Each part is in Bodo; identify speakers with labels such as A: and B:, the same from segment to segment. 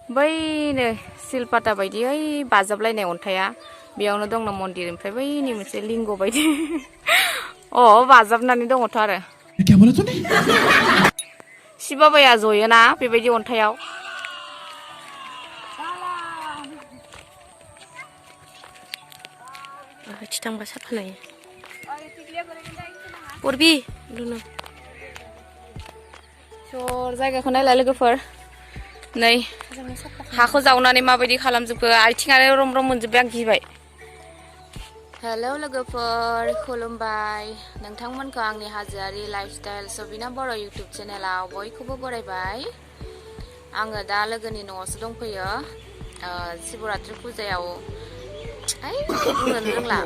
A: बैनो सिलपाता बायदि ओइ बाजाबलायनाय अन्थाया बेयावनो दं मन्दिर ओमफ्राय बैनि मोनसे लिंग बायदि अ बाजाबनानै दङथ' आरो शिबाबाया जयोना बेबायदि अन्थायाव
B: थांबा साफा नायो परबि लुनो
A: सर जायगाखौ नायला लोगोफोर नै हाखौ जावनानै माबायदि खालामजोबखो आथिङानो रम रम मोनजोब्बाय आं गिबाय हेलौ लोगोफोर खुलुमबाय नोंथांमोनखौ आंनि हाजोआरि लाइफस्टाइल सबिना बर' इउटुब चेनेलाव बयखौबो बरायबाय आङो दा लोगोनि न'आवसो दंफैयो शिवरात्रि फुजायाव बुंनो रोंला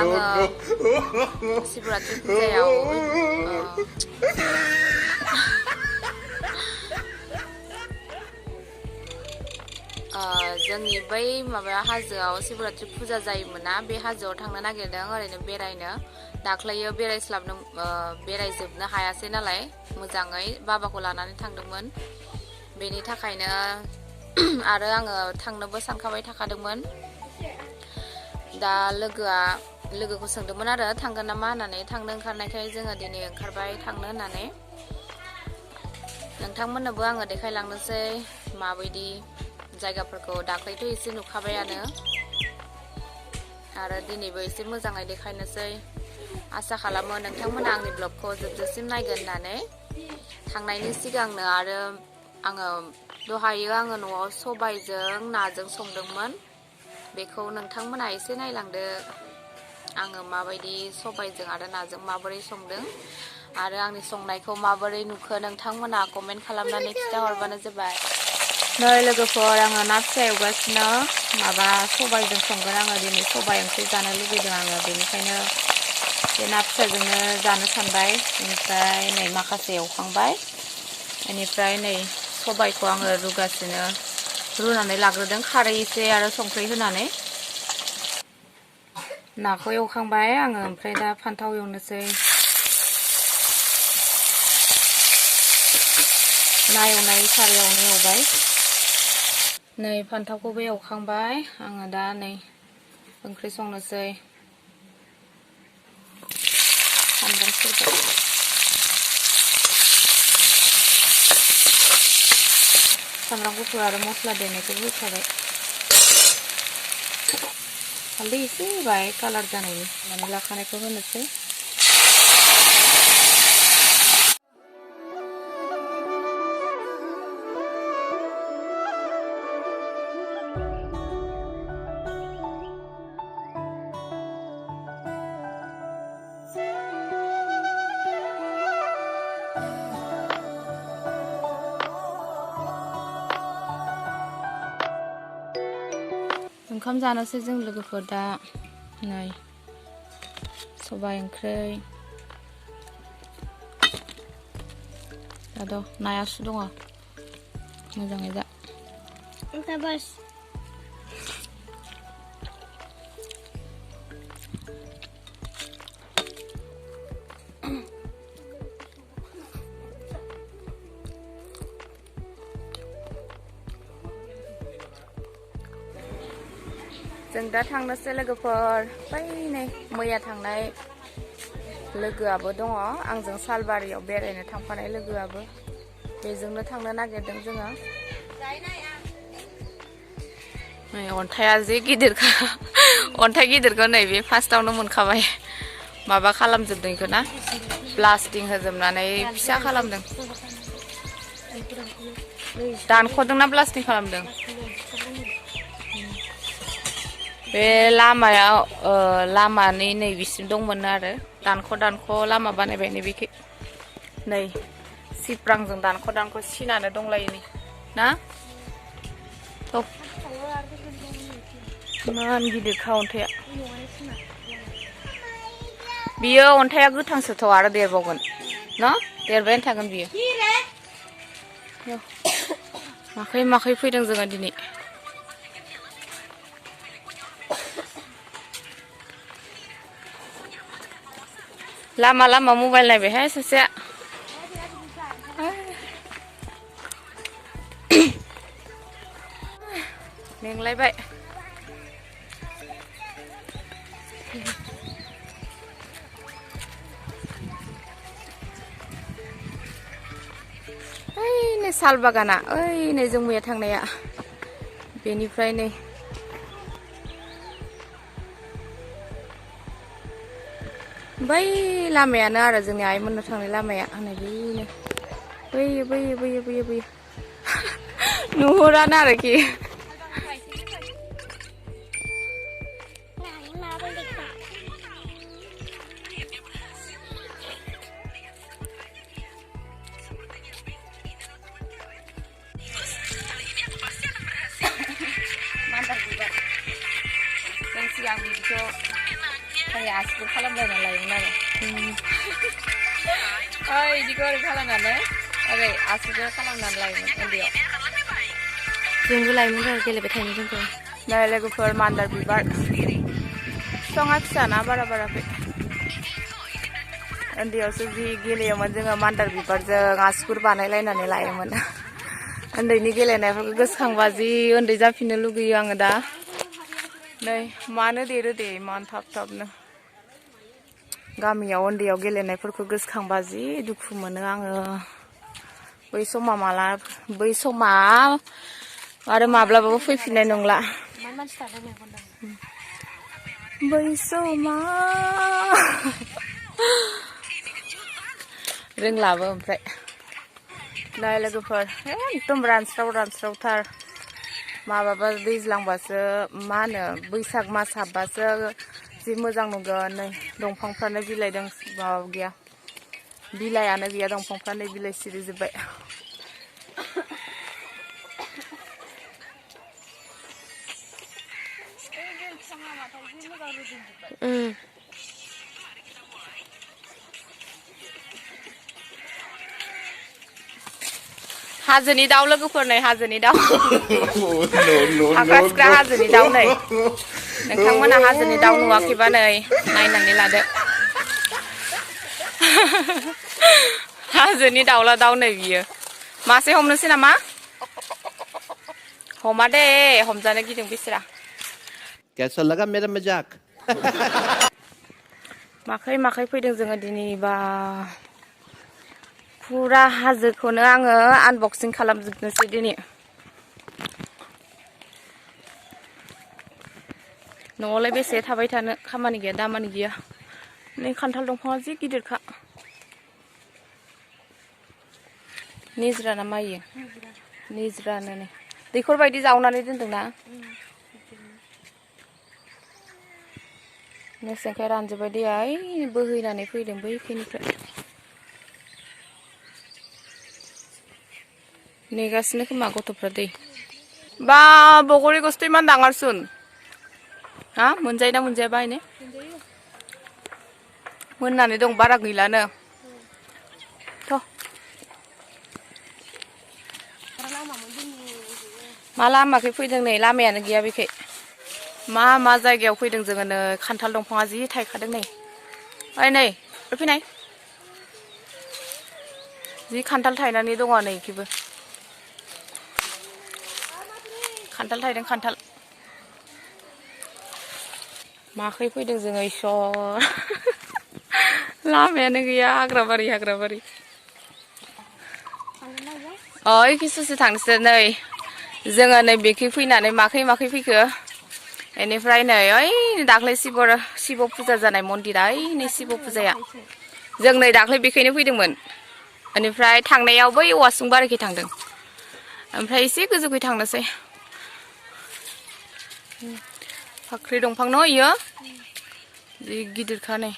A: आङो शिवरात्रि फुजायाव जोंनि बै माबा हाजोआव शिवरात्रि फुजा जायोमोनना बे हाजोआव थांनो नागिरदों ओरैनो बेरायनो दाख्लैयो बेरायजोबनो हायासै नालाय मोजाङै बाबाखौ लानानै थांदोंमोन बेनि थाखायनो आरो आङो थांनोबो सानखाबाय थाखादोंमोन दा लोगोखौ सोंदोंमोन आरो थांगोन नामा होननानै थांनो ओंखारनायखाय जोङो दिनै ओंखारबाय थांनो होननानै नोंथांमोननोबो आङो देखायलांनोसै माबायदि जायगाफोरखौ दाख्लैथ' एसे नुखाबायानो आरो दिनैबो एसे मोजाङै देखायनोसै आसा खालामो नोंथांमोना आंनि ब्लगखौ जोबजासिम नायगोन होननानै थांनायनि सिगांनो आरो दहायो आङो न'आव सबायजों नाजों संदोंमोन बेखौ नोंथांमोना एसे नायलांदो आङो माबायदि सबायजों आरो नाजों माबोरै संदों आरो आंनि संनायखौ माबोरै नुखो नोंथांमोना कमेन्ट खालामनानै खिन्थाहरबानो जाबाय नै लोगोफोर आङो ना फिसा एवगासिनो माबा सबायजों संगोन आङो दिनै सबाय ओंख्रि जानो लुबैदों आङो बेनिखायनो बे ना फिसाजोंनो जानो सानबाय बेनिफ्राय नै माखासे एवखांबाय बेनिफ्राय नै सबायखौ आङो रुनानै लाग्रोदों खारै एसे आरो संख्रि होनानै नाखौ एवखांबाय आङो ओमफ्राय दा फान्थाव एवनोसै ना एवनाय सारायावनो एवबाय नै फान्थावखौबो एवखांबाय आङो दा नै ओंख्रि संनोसै सामब्राम गुफुर आरो मस्ला देनायखौबो होखाबाय हालदै एसे होबाय कालार जानायनि माने लाखानायखौ होनोसै ओंखाम जानोसै जों लोगोफोर दा नै सबाय ओंख्रि दाद' नायासो दङ मोजाङै जा जों दा थांनोसै लोगोफोर बै नै मैया थांनाय लोगोआबो दङ आंजों सालबारियाव बेरायनो थांफानाय लोगोआबो बेजोंनो थांनो नागिरदों जोङो नै अन्थाइया जे गिदिरखा अन्थाइ गिदिरखौ नै बे फार्स्टआवनो मोनखाबाय माबा खालामजोबदों बेखौ ना ब्लास्टिं होजोबनानै फिसा खालामदों दानख'दोंना ब्लास्टिं खालामदों बे लामायाव लामानि नैबिसिम दंमोन आरो दानख' लामा बानायबाय नैबेखै नै सिप्रांजों दानख' सिनानो दंलायो ना इमान गिदिरखा अन्थाइया बियो अन्थाइया गोथांसोथ' आरो देरबावगोन ना देरबायानो थागोन बियो माखै फैदों जोङो दिनै लामा मबाइल नायबायहाय सासेया मेंलायबाय ओइ नै साल बागाना ओइ नै जों मैया थांनाया बेनिफ्राय नै बै लामायानो आरो जोंनि आइमोननो थांनाय लामाया नै बैनो बैयो नुहुरानो आरोखि सिगां बिदिखौ आसिफोर खालामलायना लायोमोन आरो ओइ बिदिखौ ओरै खालामनानै ओरै आसिफोर खालामनानै लायोमोन उन्दैयाव
B: जोंबो लायोमोन आरो गेलेबाय थायोमोन जोंबो
A: नै लोगोफोर मान्दार बिबार बिफाङा फिसाना बारा बाराखै उन्दैयावसो जि गेलेयोमोन जोङो मान्दार बिबारजों आसिफोर बानायलायनानै लायोमोन उन्दैनि गेलेनायफोरखौ गोसोखांबा जि उन्दै जाफिननो लुगैयो आङो दा नै मानो देरो दे मान थाब थाबनो गामियाव उन्दैयाव गेलेनायफोरखौ गोसोखांबा जि दुखु मोनो आङो बै समा आरो माब्लाबाबो फैफिननाय नंला बै समा रोंलाबो ओमफ्राय नै लोगोफोर एकदम रानस्रावथार माबाबा दैज्लांबासो मा होनो बैसाग मास हाबबासो जि मोजां नुगोन नै दंफांफ्रानो बिलाइदों माबा गैया बिलाइआनो गैया दंफांफ्रानो बिलाइ सिरिजोब्बाय हाजोनि दाउ लोगोफोर नै हाजोनि दाउ हाग्रा सिख्रा हाजोनि दाउ नै नोंथांमोना हाजोनि दाउ नुवाखैबा नै नायनानै लादो हाजोनि दाउला दाउ नै बियो मासे हमनोसै नामा हमा दे हमजानो गिदों बिसोरा
C: कैसा लगा मेरा मजाक
A: माखै फैदों जोङो दिनै बा फुरा हाजोखौनो आङो आनबक्सिं खालामजोबनोसै दिनै न'आवलाय बेसे थाबाय थानो खामानि गैया दामानि गैया नै खान्थाल दंफाङा जि गिदिरखा निज्रा ना मायो निज्रानो नै दैखर बायदि जावनानै दोनदोंना मेसेंखाय रानजोब्बाय दैया ओइ बोहैनानै फैदों बैखैनिफ्राय नेगासिनो खोमा गथ'फ्रा दै बा बगरी गस्थ इमान डाঙरचোन हा मोनजायोना मोनजायाबा एने मोननानै दं बारा गैलानो थ' मा लामाखै फैदों नै लामायानो गैया बेखै मा जायगायाव फैदों जोङो नै खान्थाल दंफाङा जि थायखादों नै ओइ नै फैनाय जि खान्थाल थायनानै दङ नै इखिबो खान्थाल थायदों खान्थाल माखै फैदों जोङो इसर लामायानो गैया हाग्राबारि इखि ससे थांनोसै नै जोङो नै बेखै फैनानै माखै फैखो बेनिफ्राय नै ओइ दाख्लै शिब फुजा जानाय मन्दिरा ओइ नै शिब फुजाया जों नै दाख्लै बेखैनो फैदोंमोन बेनिफ्राय थांनायाव बै औवासुं बारिखै थांदों ओमफ्राय एसे गोजौखै थांनोसै फाख्रि दंफां न इयो जि गिदिरखा नै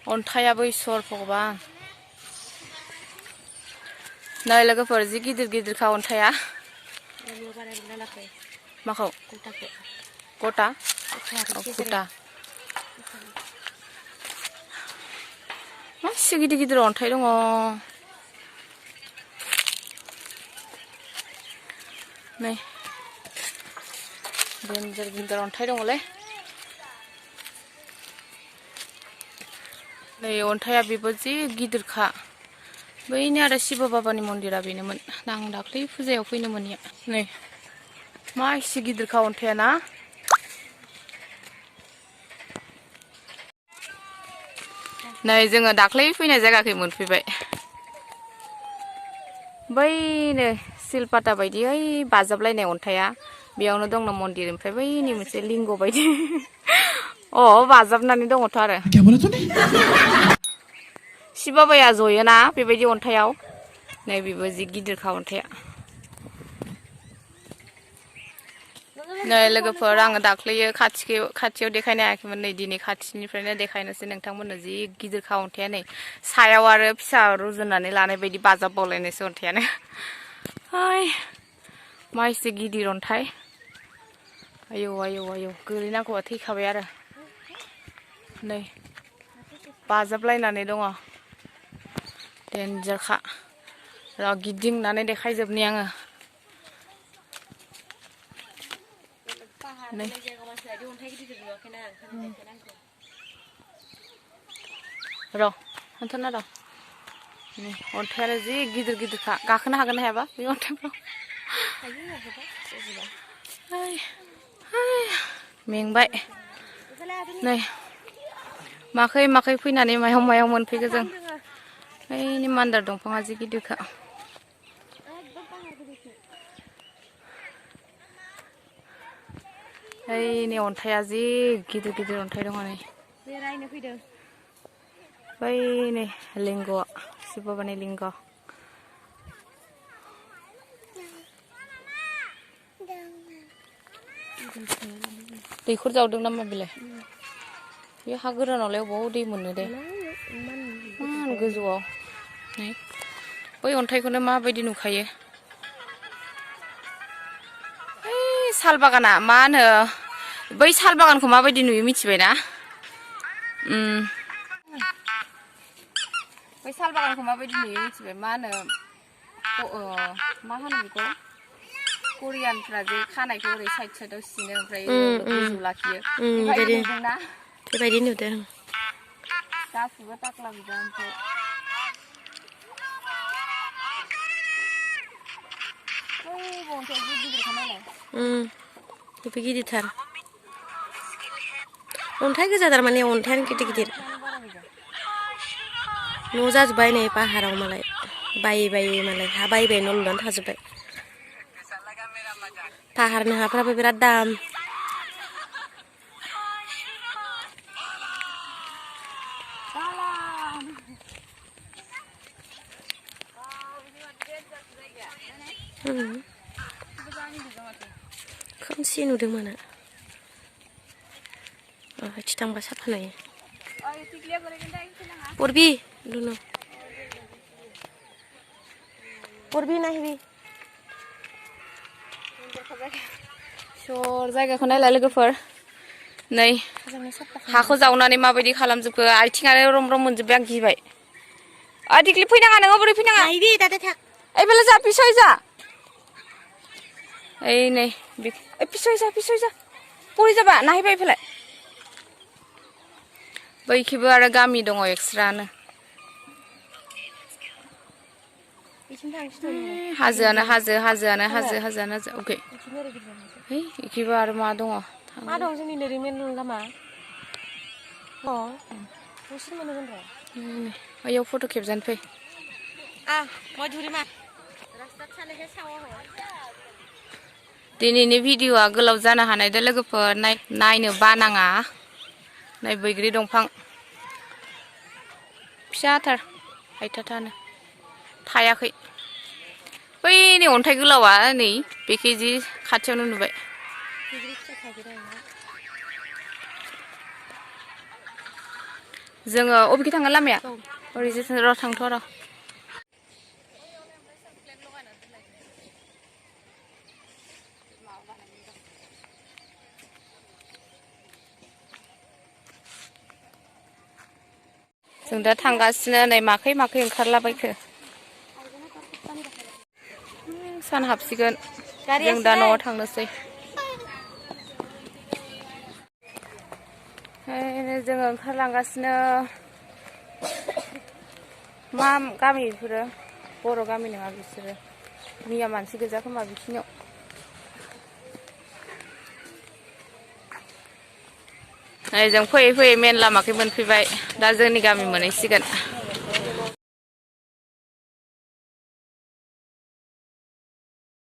A: अन्थायाबो इसर भगबान नै लोगोफोर जि गिदिरखा अन्थाया माखौ गटा गटा मासे गिदिर अन्थाइ दङ नै गिदिर अन्थाइ दङलै नै अन्थाया बेबो जि गिदिरखा बैनि आरो शिब बाबानि मन्दिरा बेनोमोन आं दाख्लै फुजायाव फैनो मोनिया नै मा एसे गिदिरखा अन्थाया ना नै जोङो दाख्लै फैनाय जायगाखै मोनफैबाय बैनो सिलपाता बायदि ओइ बाजाबलायनाय अन्थाया बेयावनो दंनो मन्दिर ओमफ्राय बैनि मोनसे लिंग बायदि अ बाजाबनानै दङथ' आरो शिबाबाया जयोना बेबायदि अन्थायाव नै बेबो जि गिदिरखा अन्थाया नै लोगोफोर आङो दाख्लैयो खाथियाव देखायनो हायाखैमोन नै दिनै खाथिनिफ्रायनो देखायनोसै नोंथांमोननो जि गिदिरखा अन्थाया नै सायाव आरो फिसा रुजुनानै लानाय बायदि बाजाबबावलायनायसो अन्थायानो हाय मा एसे गिदिर अन्थाय आयौ आयौ आयौ गोलैनांगौआ थैखाबाय आरो नै बाजाबलायनानै दङ देन्जारखा र' गिदिंनानै देखायजोबनि आङो नै र' हान्थ'ना र' नै अन्थायानो जि गिदिर गिदिरखा गाखोनो हागोन ना हायाबा बे अन्थायफ्राव मेंबाय नै माखै फैनानै मायाव मोनफैखो जों ओइनि मान्दार दंफाङा जि गिदिरखा ओइनि अन्थाया जि गिदिर अन्थाय दङ नै बेरायनो फैदों बै नै लिंग'आ शिबबाबानि लिंग दैखर जावदों नामा बेलाय बे हा गोरानावलाय अबाव दै मोननो दे मान गोजौआव नै बै अन्थाइखौनो माबायदि नुखायो साल बागाना मा होनो बै साल बागानखौ माबायदि नुयो मिथिबायना बै साल बागानखौ माबायदि नुयो मिथिबाय मा होनो बेखौ करियानफ्रा जे खानायखौ ओरै साइडआव सिनो ओमफ्राय गोजौ लाखियो बेबायदि नुदोंना
B: बेबायदि नुदों
A: गासिबो टाक्ला बिदा ओमफ्राय
B: बेबो गिदिरथार अन्थाइ गोजा थारमाने अन्थायानो गिदिर न' जाजोब्बाय नै पाहाराव मालाय बायै मालाय हा बायबाय न' लुनानै थाजोब्बाय पाहारनि हाफ्राबो बिराद दाम खोमसि नुदोंमोन थिथांबा साफा नुयो परबि दुनो परबि नायबि
A: सर जायगाखौ नायला लोगोफोर नै हाखौ जावनानै माबायदि खालामजोबखो आथिङानो रम मोनजोब्बाय आं गिबाय दिग्लि फैनाङा नोङो बोरै फैनाङा ओइ बेला जा पिसय जा ओइ नै पिसय जा बोरै जाबा नायबाय फैलाय बैखिबो आरो गामि दङ एक्सट्रानो हाजोआनो हाजो अके है इखिबो आरो मा दङ
B: जोंनि नोरैमेन लामा
A: ओयाव फट' खेबजानो फै दिनैनि भिडिअ'आ गोलाव जानो हानायदो लोगोफोर नायनो बानाङा नै बैग्रि दंफां फिसाथार हायथाथानो थायाखै बै नै अन्थाइ गोलावा नै बेखै जि खाथियावनो नुबाय जोङो अबेखि थाङो लामाया ओरैजे र' थांथ' र' जों दा थांगासिनो नै माखै ओंखारलाबायखो सान हाबसिगोन जों दा न'आव थांनोसै जोङो ओंखारलांगासिनो मा गामि बेफोरो बर' गामि नङा बिसोरो मिया मानसि गोजा खोमा बिसिनियाव नै जों फैयै फैयै मेन लामाखै मोनफैबाय दा जोंनि गामि मोनहैसिगोन